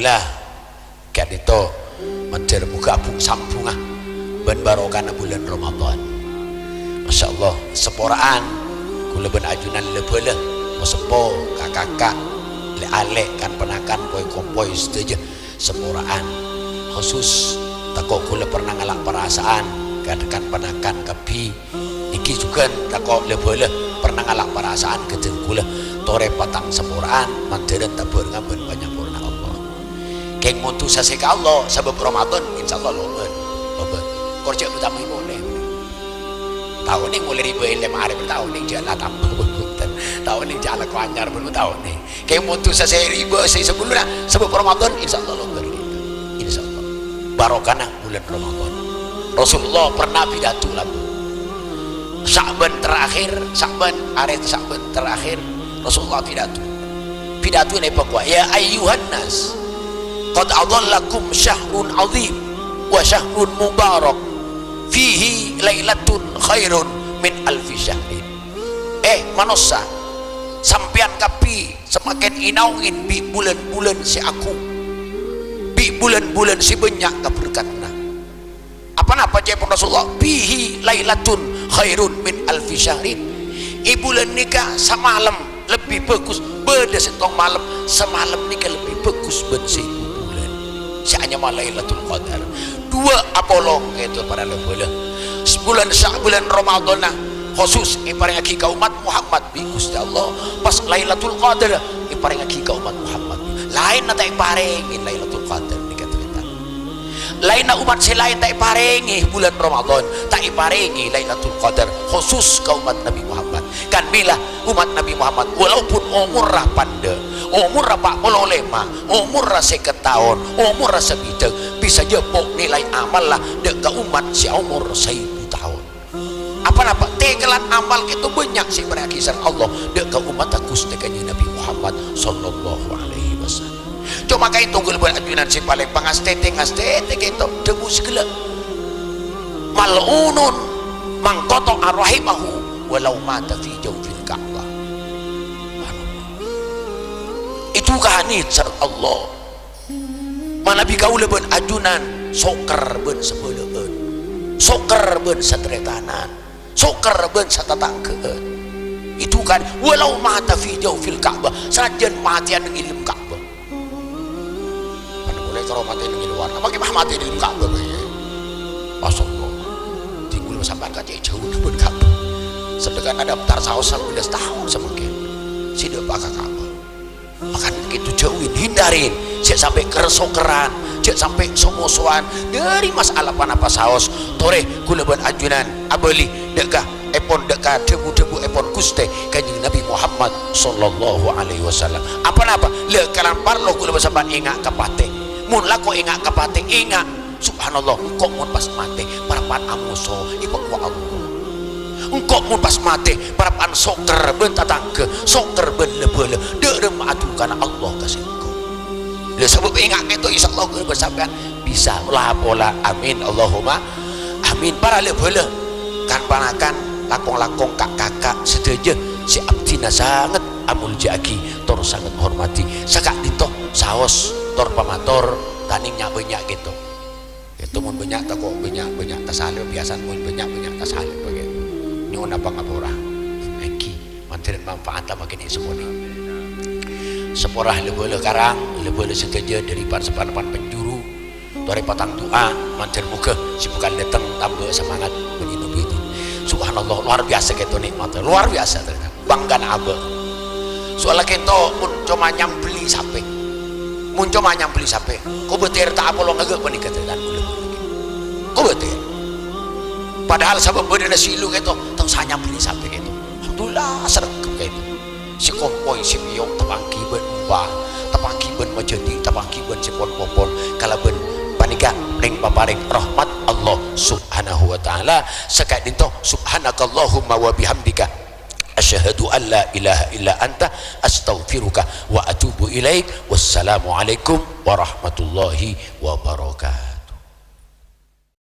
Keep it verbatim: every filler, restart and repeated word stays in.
Lah, ka'dinto mandhâr moghâ abhung-sambhungnga bân barokana bulân Ramadan. Masyaallah, sapora'an kaulâ bân ajunan la-bhâlâ, po-seppo, ka'-kaka', lè'-alè', kan-ponakan, poy-kompoy sadhâjâ sapora'an. Khusus, tako' kaulâ pernah ngala' parasaan ka kan-ponakan kabbhi. Nèkè jhughân tako' la-bhâlâ pernah ngala' parasaan ghâdhân kaulâ. Torè patang sapora'an, mandhârân tabhârengnga bân panyaporana Allah. Kèng mon dusa sè ka Allah, sabâb Ramadan, insyaallah lobân. Lobân. Kor jhâ' utamaè molè. Tao nèng molè ribâ èlem arep, tao nèng jhâ' la tambâ bân bhunten. Tao nèng jhâ' la koanyar bân tao nèng. Kèng mon dusa sè ribâ sè sabellunna, sabâb Ramadan, insyaallah lobân. Insyaallah. Barokana bulân Ramadan. Rasulullah pernah pidato lambâ'. Sya'ban terakhir, Sya'ban, arè Sya'ban terakhir, Rasulullah pidato. Pidato nèko, "Ya ayyuhan nas, qad adhallakum syahrun azim, wa syahrun mubarak, fihi lailatun khairun min alfi syahrin." Eh, manossa, sampèyan kabbhi samakèn ènaongè bi' bulân-bulân sè agung, bi' bulân-bulân sè bânnya' kaberkadhânna. Apa napa ca'èpon Rasulullah? "Fihi lailatun khairun min alfi syahrin." È bulân nèka samalem lebbi bhâghus, bâdâ sèttong malem, samalem nèka lebbi bhâghus bân sèbu bulân. Sè anyama Lailatul Qadar. Dua apolong itu para la-bhâlâ. Bulân Sa-, bulân Ramadan, khusus èparèngaghi ka umat Muhammad bi' Ghustè Allah. Pas Lailatul Qadar èparèngaghi ka umat Muhammad. Laènna ta' èparèngè Lailatul Qadar nèka tarètan. Laènna umat sè laèn ta' èparèngè bulân Ramadan, ta' èparèngè Lailatul Qadar khusus ka umat Nabi Muhammad. Kan mèla umat Nabi Muhammad, walaupun omorra pandâ', omorra pa' polo lèma', omorra sèket taon, omorra sabidhâng, bisa jhâ' po' nilai amalla dâ' ka umat sè omor saèbu taon. Apa napa? Tèngkalan amal kèto bânnya' sè èparèngaghi sareng Allah dâ' ka umatta Ghustè Kanjeng Nabi Muhammad sallallahu alaihi wasallam. Coma ka'dinto kaulâ bân ajunan sè palèng pangastètè, ngastètè kèto dhâbu sè ghellâ'. "Mal'unun man qata'a rahimahu walau mata fi jawfil Ka'bah." Subhanallah. Èduka'aghi sareng Allah. Manabi kaulâ bân ajunan sokèr bân sabhâlâ'ân, sokèr bân sataretanan, sokèr bân satatangghâ'ân. Èduka'aghi, walau mata fi jawfil Ka'bah, sanajjân matèya neng è dâlem Ka'bah. Kan polè karo matè neng è lowar, apa ghi' pas matè è dâlem Ka'bah bhâi? Masya Allah. Dingghâl sampèyan kacè' jhâu bân Ka'bah. Sadhângkan daftar saos sambellâs taon samangkèn. Sè dâpa' ka Ka'bah. Makana kèto jhâuwin, hindarin, jhâ' sampè' kèr-sokèran, jhâ' sampè' so-mosowan, dhâri masalah ponapa saos, torè kaulâ bân ajunan abâli dâ' ka èpon, dâ' ka dhâbu-dhâbuèpon Ghustè Kanjeng Nabi Muhammad sallallahu alaihi wasallam. Apa napa? La, kalan parlo kaulâ bân sampèyan enga' ka patè. Mon lako enga' ka patè, enga'. Subhanallah, engko' mon pas matè, parappa'na amoso èpakowa Allah. Engko' mon pas matè, parappa'na sokèr bân tatangghâ, sokèr bân la-bhâlâ, dâ' remma adukana Allah ka sèngko'. La sabâb enga' kèto, insyaallah kaulâ bân sampèyan bisa la-pola. Amin, Allahumma amin. Para la-bhâlâ, kan-ponakan, langkong-langkong, ka'-kaka', sadhâjâ sè abdhina sanget amoljâ'aghi tor sanget hormadhi. Saka'dinto saos tor pamator, ta' nèng nya'-bânnya' kèto. Kèto mon bânnya' tako' bânnya', bânnya' tasalèp, biyasana mon bânnya', bânnya' tasalèp bhâi. Nyo'ona pangapora. Èngghi, mandhâr manfaata makènè' sakonè'. Sapora la-bhâlâ karang, la-bhâlâ sadhâjâ dhâri pan-, sapan-, pan penjuru. Torè patang du'a, mandhâr moghâ sè bhâkal dâteng tambâ samangat bân ino-bhidin. Subhanallah, luar biasa kèto nè'matta, luar biasa ternyata. Bânggana abâ'. Soalla kèto mon coma nyambelli sapè. Mon coma nyambelli sapè, kobâtèr ta' apolong aghâ' panèka tarètan kaulâ. Kobâtèr. Padahal sabâb bâdâna sè èllu kèto, ta' osa nyambelli sapè kèto. Alhamdulillah, sregep kèto. Sè kompoy, sè pèyong, tapangghi bân empa, tapangghi bân majhâdhi', tapangghi bân sè pon-popon. Kalabân panèka nèng paparèng rahmat Allah Subhanahu wa Ta'ala. Saka'dinto, subhanakallahumma wa bihamdika. Asyhadu an la ilaha illa anta, astaghfiruka wa atubu ilaik. Wassalamualaikum warahmatullahi wabarakatuh.